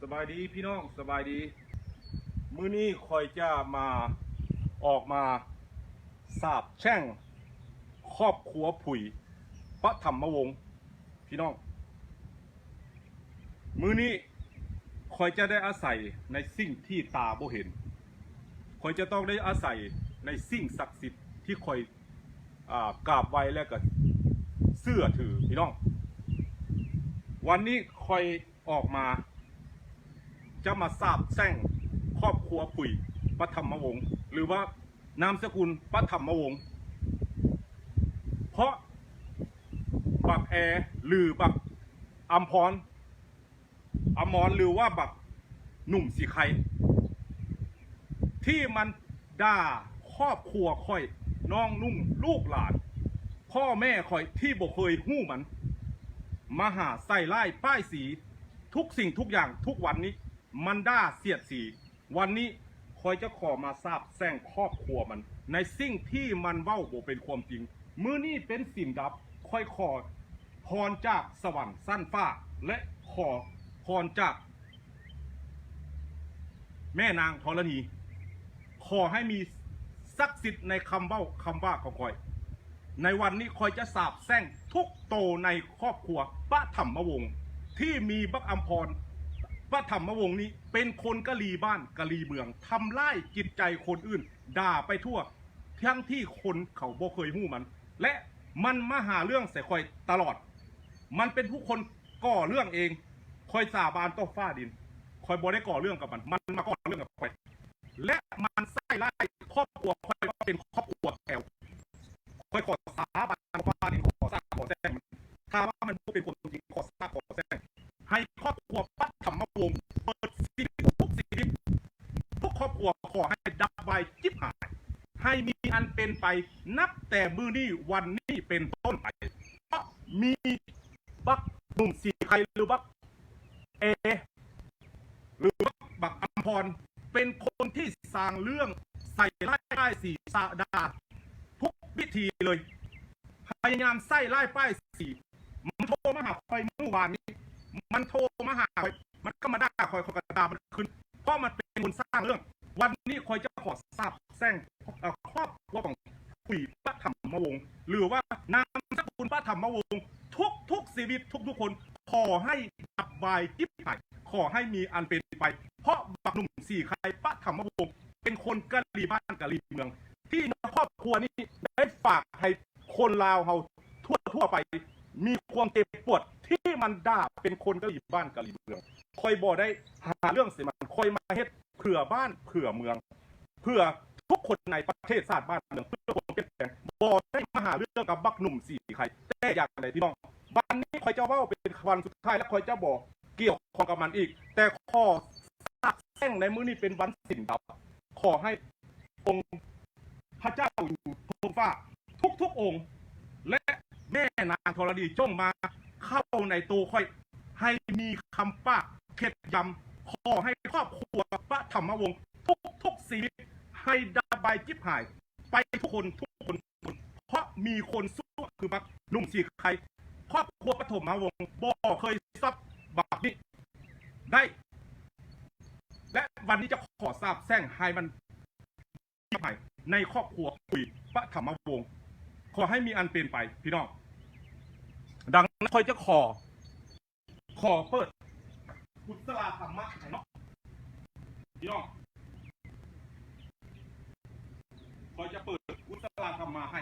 ສະບາຍດີພີ່ນ້ອງ ສະບາຍດີ. ມື້ນີ້ຂ້ອຍຈະມາ ອອກມາສາບແຊ່ງຄອບຄົວຜຸຍປະຖຳມະວົງ ພີ່ນ້ອງ. ມື້ນີ້ຂ້ອຍຈະໄດ້ອາໄສໃນສິ່ງທີ່ຕາບໍ່ເຫັນ, ຂ້ອຍຈະຕ້ອງໄດ້ອາໄສໃນສິ່ງສັກສິດທີ່ຂ້ອຍ ອ່າ ກາບໄຫວ້ ແລະ ກໍເຊື່ອຖື ພີ່ນ້ອງ. ວັນນີ້ຂ້ອຍອອກມາ ຈະມາສາບແຊ່ງຄອບຄົວຜຸຍປະຖຳມະວົງ ຫຼືວ່ານາມສະກຸນປະຖຳມະວົງ ເພາະບັກແອ ຫຼື ບັກອຳພອນ ອະມອນ ຫຼືວ່າບັກໜຸ່ມສີໄຄ ທີ່ມັນດ່າຄອບຄົວຂ້ອຍ, ນ້ອງນຸ່ງ, ລູກຫຼານ, ພໍ່ແມ່ຂ້ອຍທີ່ບໍ່ເຄີຍຮູ້ມັນ, ມາຫາໃສ່ຮ້າຍປ້າຍສີທຸກສິ່ງທຸກຢ່າງ. ທຸກວັນນີ້ມັນດ່າສຽດສີ. ວັນນີ້ຂ້ອຍຈະຂໍມາສາບແຊ່ງຄອບຄົວມັນ ໃນສິ່ງທີ່ມັນເວົ້າບໍ່ເປັນຄວາມຈິງ. ມື້ນີ້ເປັນສິນດັບ, ຂ້ອຍຂໍພອນຈາກສະຫວັນຊັ້ນຟ້າ ແລະ ຂໍພອນຈາກແມ່ນາງທໍລະນີ. ຂໍໃຫ້ມີສັກສິດໃນຄຳເວົ້າຄຳວ່າຂອງຂ້ອຍ. ໃນວັນນີ້ຂ້ອຍຈະສາບແຊ່ງທຸກໂຕໃນຄອບຄົວປະຖຳມະວົງ ທີ່ມີບັກອຳພອນປະຖຳມະວົງນີ້ ເປັນຄົນກະຫຼີບ້ານກະຫຼີເມືອງ, ທຳຮ້າຍຈິດໃຈຄົນອື່ນ, ດ່າໄປທົ່ວ ທັງທີ່ຄົນເຂົາບໍ່ເຄີຍຮູ້ມັນ ແລະ ມັນມາຫາເລື່ອງໃສ່ຂ້ອຍຕະຫຼອດ. ມັນເປັນຜູ້ຄົນກໍ່ເລື່ອງເອງ. ຂ້ອຍສາບານຕໍ່ຟ້າດິນ, ຂ້ອຍບໍ່ໄດ້ກໍ່ເລື່ອງກັບມັນ, ມັນມາກໍ່ເລື່ອງກັບຂ້ອຍ ແລະ ມັນໃສ່ຮ້າຍຄອບຄົວຂ້ອຍວ່າເປັນຄອບຄົວແກວ. ຂ້ອຍຂໍສາບານຕໍ່ຟ້າດິນ, ຂໍສາບຂໍແຊ່ງມັນ. ຖ້າວ່າມັນບໍ່ເປັນຄວາມຈິງ, ຂໍສາບຂໍແຊ່ງໃຫ້ຄອບຄົວປະຖຳມະວົງເບິດຊີວິດ ທຸກຊີວິດ, ທຸກຄອບຄົວຂໍໃຫ້ດັບວາຍຈິບຫາຍ, ໃຫ້ມີອັນເປັນໄປນັບແຕ່ມື້ນີ້ ວັນນີ້ເປັນຕົ້ນໄປ. ເພາະມີບັກໜຸ່ມສີໄຄ ຫຼື ບັກແອ ຫຼື ບັກອຳພອນ ເປັນຄົນທີ່ສ້າງເລື່ອງໃສ່ຮ້າຍປ້າຍສີ ສະດ່າທຸກວິທີເລີຍ, ພະຍາຍາມໃສ່ຮ້າຍປ້າຍສີ. ມັນໂທມາຫາຂ້ອຍມື້ວານນີ້, ມັນໂທມາຫາຂ້ອຍ, ມັນກໍມາດ່າຂ້ອຍ, ຂ້ອຍກໍດ່າມັນຄືນ, ເພາະມັນເປັນຄົນສ້າງເລື່ອງ. ວັນນີ້ຂ້ອຍຈະຂໍສາບແຊ່ງ ເອີ ຄອບຄົວຂອງ ຜຸຍປະຖຳມະວົງ ຫຼືວ່ານາມສະກຸນປະຖຳມະວົງ ທຸກໆຊີວິດ ທຸກໆຄົນ ຂໍໃຫ້ດັບວາຍຈິບຫາຍ, ຂໍໃຫ້ມີອັນເປັນໄປ. ເພາະບັກໜຸ່ມສີໄຄປະຖຳມະວົງ ເປັນຄົນກະຫຼີບ້ານກະຫຼີເມືອງ ທີ່ຄອບຄົວນີ້ໄດ້ຝາກໃຫ້ຄົນລາວເຮົາທົ່ວໆໄປ ມີຄວາມເຈັບປວດທີ່ມັນດ່າເປັນຄົນກະຫຼີບ້ານກະຫຼີເມືອງ. ຂ້ອຍບໍ່ໄດ້ຫາເລື່ອງໃສ່ມັນ, ຂ້ອຍມາເຮັດ ເພື່ອບ້ານເພື່ອເມືອງ ເພື່ອທຸກຄົນໃນປະເທດຊາດບ້ານເມືອງ ເພື່ອຄວາມເຂັ້ມແຂງ. ບໍ່ໄດ້ມາຫາເລື່ອງກັບບັກໜຸ່ມສີໄຄແຕ່ຢ່າງໃດພີ່ນ້ອງ. ວັນນີ້ຂ້ອຍຈະເວົ້າເປັນວັນສຸດທ້າຍ ແລະ ຂ້ອຍຈະບໍ່ກ່ຽວຂ້ອງກັບມັນອີກ, ແຕ່ຂໍສາບແຊ່ງໃນມື້ນີ້ເປັນວັນສິນດັບ. ຂໍໃຫ້ອົງພະເຈົ້າຢູ່ທົ່ງຟ້າທຸກໆອົງ ແລະ ແມ່ນາງທໍລະນີຈົ່ງມາເຂົ້າໃນໂຕຂ້ອຍ ໃຫ້ມີຄຳປາກເຂັດຢຳ. ຂໍໃຫ້ຄອບຄົວປະຖຳມະວົງທຸກໆຊີວິດ ໃຫ້ດັບວາຍຈິບຫາຍໄປທຸກຄົນ ທຸກຄົນ ທຸກຄົນ. ເພາະມີຄົນຊົ່ວຄືບັກໜຸ່ມສີໄຄ, ຄອບຄົວປະຖົມມະວົງບໍ່ເຄີຍຊອບບັກນີ້ໄດ້. ແລະ ວັນນີ້ຈະຂໍສາບແຊ່ງໃຫ້ມັນ ໃຫ້ໃນຄອບຄົວຜຸຍປະຖຳມະວົງ ຂໍໃຫ້ມີອັນເປັນໄປພີ່ນ້ອງ. ດັ່ງນັ້ນຂ້ອຍຈະຂໍ ຂໍເປີດກຸດສະລາທຳມະໃຫ້ເນາະ ພີ່ນ້ອງ. ຂ້ອຍຈະເປີດກຸດສະລາທຳມະໃຫ້.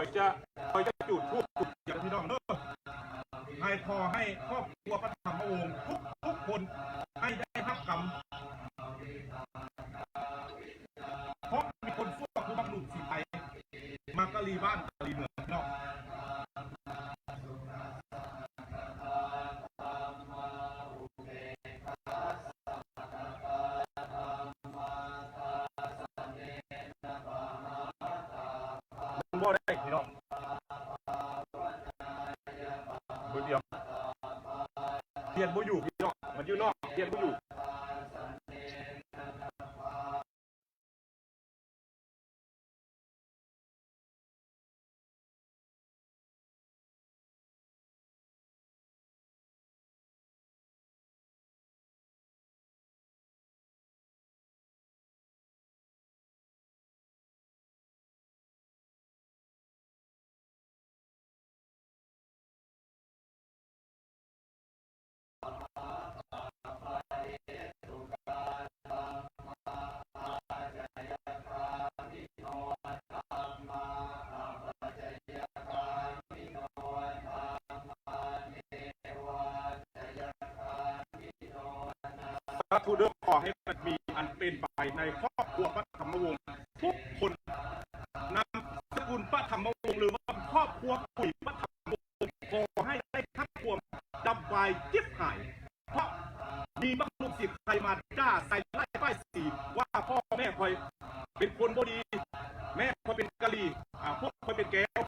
ຂ້ອຍຈະ ຂ້ອຍຈະຈູດທູບຈູດທຽນ ພີ່ນ້ອງເດີ ໃຫ້ ຂໍໃຫ້ຄອບຄົວພະທຳມະວົງທຸກໆຄົນໃຫ້ໄດ້ຮັບກຳ ເພາະມີຄົນຊົ່ວຄືບັກໜຸ່ມສີໄພ ມາກະລີບ້ານກະລີເມືອງເນາະ. ມັນບໍ່ໄດ້ພີ່ນ້ອງ ບຶດດຽວ ຮຽນບໍ່ຢູ່ພີ່ນ້ອງ ມັນຢູ່ນອກ ຮຽນບໍ່ຢູ່. ສາທຸເດີ ຂໍໃຫ້ມັນມີອັນເປັນໄປໃນຄອບຄົວພະທຳມະວົງທຸກຄົນ ນາມສະກຸນພະທຳມະວົງ ຫຼືວ່າຄອບຄົວຂຸຍພະທຳມະວົງ ຂໍໃຫ້ໄດ້ຮັບຄວາມດັບວາຍຈິບຫາຍ ເພາະມີບັກໜຸ່ມສີໄຄມາດ່າໃສ່ຮ້າຍປ້າຍສີວ່າພໍ່ແມ່ຂ້ອຍເປັນຄົນບໍ່ດີ ແມ່ຂ້ອຍເປັນກະຫຼີ່ ອາ ພວກຂ້ອຍເປັນແກ້ວ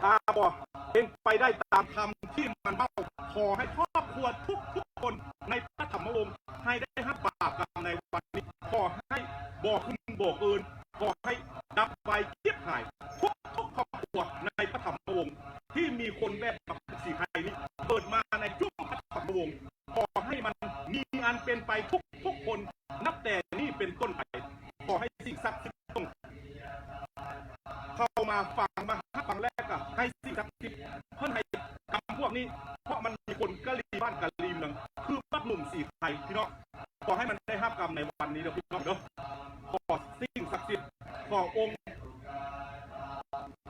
ຖ້າບໍ່ເປັນໄປໄດ້ຕາມຄຳທີ່ມັນເວົ້າ ຂໍໃຫ້ຄອບຄົວທຸກໆຄົນໃນພະທຳມະວົງ ໃຫ້ໄດ້ຮັບບາບກຳໃນວັນນີ້ ຂໍໃຫ້ບໍ່ຂຶ້ນບໍ່ເກີນ ຂໍໃຫ້ດັບໄວຈິບຫາຍ ທຸກໆຄອບຄົວໃນພະທຳມະວົງ ທີ່ມີຄົນແບບບັກສີໄຄນີ້ ເກີດມາໃນຈຸມພະທຳມະວົງ ຂໍໃຫ້ມັນມີອັນເປັນໄປທຸກໆຄົນ ນັບແຕ່ນີ້ເປັນຕົ້ນໄປ ຂໍໃຫ້ສິ່ງສັກສິດ ເຂົ້າມາຟັງ ມາຮັບຟັງ ແລະກໍໃຫ້ສິ່ງສັກສິດເພິ່ນໃຫ້ກຳພວກນີ້ ເພາະມັນມີຄົນກະລີບ້ານກະລີເມືອງ ຄືບັກໜຸ່ມສີໄຄ ພີ່ນ້ອງ ຂໍໃຫ້ມັນໄດ້ຮັບກຳໃນວັນນີ້ເດີພີ່ນ້ອງເດີ. ຂໍສິ່ງສັກສິດ ຂໍອົງ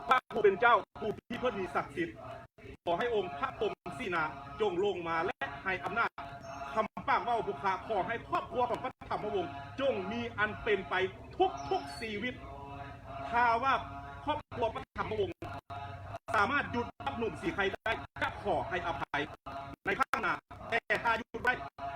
ພະຜູ້ເປັນເຈົ້າ ຜູ້ທີ່ເພິ່ນມີສັກສິດ ຂໍໃຫ້ອົງພະພົມສີໜາຈົ່ງລົງມາ ແລະໃຫ້ອຳນາດຄຳປາກເວົ້າຜູ້ຂ້າ ຂໍໃຫ້ຄອບຄົວຂອງພະທຳມະວົງຈົ່ງມີອັນເປັນໄປທຸກໆຊີວິດ. ຖ້າວ່າຄອບຄົວພະທຳມະວົງສາມາດຢຸດບັກໜຸ່ມສີໄຄໄດ້ ຈະຂໍໃຫ້ອະໄພໃນຄັ້ງໜ້າ, ແຕ່ຖ້າຢຸດໄວ້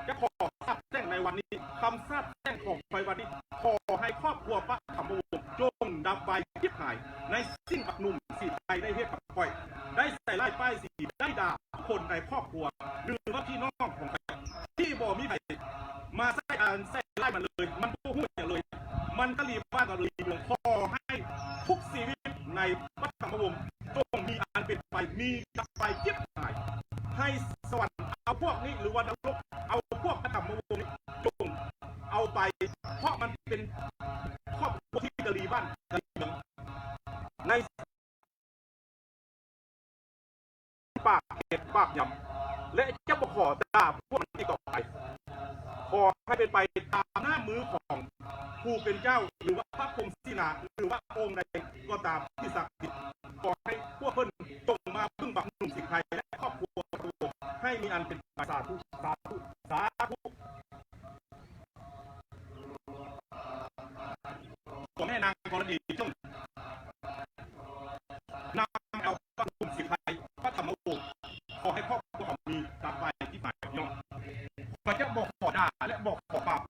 ຈະຂໍສາບແຊ່ງໃນວັນນີ້. ຄຳສາບແຊ່ງຂອງຂ້ອຍວັນນີ້ ຂໍໃຫ້ຄອບຄົວພະທຳມະວົງຈົ່ງດັບໄວຈິບຫາຍ ໃນສິ່ງບັກໜຸ່ມສີໄຄໄດ້ເຮັດກັບຂ້ອຍ, ໄດ້ໃສ່ຮ້າຍປ້າຍສີ, ໄດ້ດ່າ ຄົນໃນຄອບຄົວ ຫຼືວ່າພີ່ນ້ອງຂອງໃຜທີ່ບໍ່ມີໃຜມາໃສ່ອານໃສ່ຮ້າຍມັນເລີຍ, ມັນບໍ່ຮູ້ຫຍັງເລີຍ, ມັນກະລີບ້ານກະລີເມືອງ. ຂໍໃຫ້ທຸກຊີວິດໃນພະທຳມະວົງຈົ່ງມີອັນເປັນໄປ, ມີກັບໄປເຈັບຫາຍ, ໃຫ້ສະຫວັນເອົາພວກນີ້ ຫຼືວ່ານະລົກເອົາພວກພະທຳມະວົງນີ້ ຈົ່ງເອົາໄປ, ເພາະມັນເປັນຄອບຄົວທີ່ກະລີບ້ານກະລີເມືອງ. ໃນ ປາກເຮັດປາກຫຍ້ຳ ແລະ ຈະບໍ່ຂໍດ່າພວກມັນອີກຕໍ່ໄປ. ຂໍໃຫ້ເປັນໄປຕາມນ້ຳມືຂອງຜູ້ເປັນເຈົ້າ ຫຼືວ່າພະພົມສີໜາ ຫຼືວ່າອົງໃດກໍຕາມທີ່ສັກສິດ. ຂໍໃຫ້ພວກເພິ່ນຈົ່ງມາເບິ່ງບັກໜຸ່ມສີໄຄ ແລະ ຄອບຄົວພະອົງ ໃຫ້ມີອັນເປັນໄປ. ສາທຸ ສາທຸ ສາທຸ. ຂໍແມ່ນາງກໍລະນີຈົ່ງນຳເອົາພະອົງສີໄຄ ພະທຳມະວົງ ຂໍໃຫ້ຄອບຄົວເຮົາມີການໄຫວ້ທີ່ໝາຍພີ່ນ້ອງ. ຂ້ອຍຈະບໍ່ຂໍດ່າ ແລະ ບໍ່ຂໍປາບ,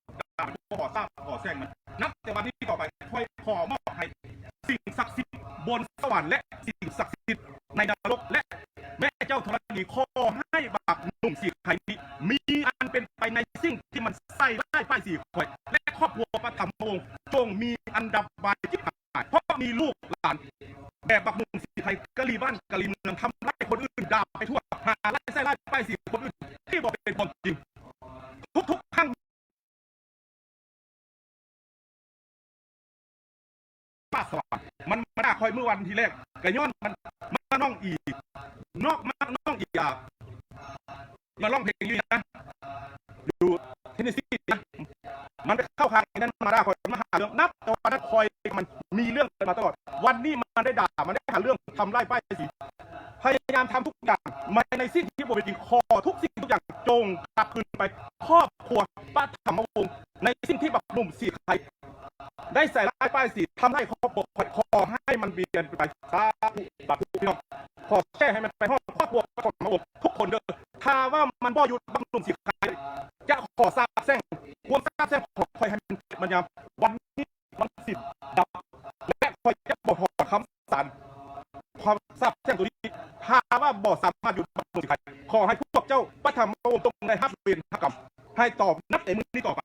ບໍ່ຂໍສາບຂໍແຊ່ງມັນ. ນັບແຕ່ວັນນີ້ຕໍ່ໄປ ຂ້ອຍຂໍມອບໃຫ້ສິ່ງສັກສິດບົນສະຫວັນ ແລະ ສິ່ງສັກສິດໃນນະລົກ ແລະ ແມ່ເຈົ້າທໍລະນີ ຂໍໃຫ້ບັກໜຸ່ມສີໄຄນີ້ ມີອັນເປັນໄປໃນສິ່ງທີ່ມັນໃສ່ຮ້າຍປ້າຍສີຂ້ອຍ ແລະ ຄອບຄົວພະທຳມະວົງ ຈົ່ງມີອັນດັບວາຍຈິບຫາຍ ເພາະມີລູກຫຼານແບບບັກໜຸ່ມສີໄຄ ກະລີບ້ານກະລີເມືອງ ທຳຮ້າຍຄົນອື່ນ, ດ່າໄປທົ່ວ, ຫາລາຍໃສ່ຮ້າຍປ້າຍສີຄົນອື່ນ ທີ່ບໍ່ເປັນຄວາມຈິງ. ທຸກໆຄັ້ງ ປາກສະຫວັນ ມັນມາດ່າຂ້ອຍມື້ວັນທີແລກ ກະຍ້ອນມັນມັກນ້ອງອີ ນອກມັກນ້ອງອີ ອາ ມາຮ້ອງເພງຢູ່ນີ້ນະ ຢູ່ເທນເນຊີນະ ມັນໄປເຂົ້າຂ້າງອີນັ້ນ ມາດ່າຂ້ອຍ ມາຫາເລື່ອງ. ນັບແຕ່ວັນນັ້ນຂ້ອຍມັນມີເລື່ອງກັນມາຕະຫຼອດ. ວັນນີ້ມັນໄດ້ດ່າ ມັນໄດ້ຫາ ທຳລາຍປ້າຍສີ ພະຍາຍາມທຳທຸກຢ່າງ ໃນ ໃນສິ່ງທີ່ບໍ່ເປັນຈິງ ຂໍທຸກສິ່ງທຸກຢ່າງຈົ່ງກັບຄືນໄປ ຄອບຄົວພະທຳມະວົງ ໃນສິ່ງທີ່ບັກໜຸ່ມສີໄຄ ໄດ້ໃສ່ຮ້າຍປ້າຍສີ ທຳຮ້າຍຄອບຄົວຂ້ອຍ ຂໍໃຫ້ມັນເບຍນໄປ ສາທຸ ສາທຸພີ່ນ້ອງ ຂໍແຊໃຫ້ມັນໄປຮອດຄອບຄົວຂອງມະວົງທຸກຄົນເດີ ຖ້າວ່າມັນບໍ່ຢຸດບັກໜຸ່ມສີໄຄ ຈະຂໍສາບແຊ່ງ ຄວາມສາບແຊ່ງຂອງຂ້ອຍໃຫ້ມັນເກັບມັນຍາມ ວັນນີ້ວັນສິນດັບ ແລະ ຂ້ອຍຈະບໍ່ຖອນຄຳສານ ຄວາມສາບແຊ່ງໂຕນີ້ ຖ້າວ່າບໍ່ສາມາດຢຸດບັກໜຸ່ມສີໄຄ ຂໍໃຫ້ພວກເຈົ້າພະທຳມະວົງຈົ່ງໄດ້ຮັບເວນຮັບກຳ ໃຫ້ຕໍ່ນັບແຕ່ມື້ນີ້ຕໍ່ໄປ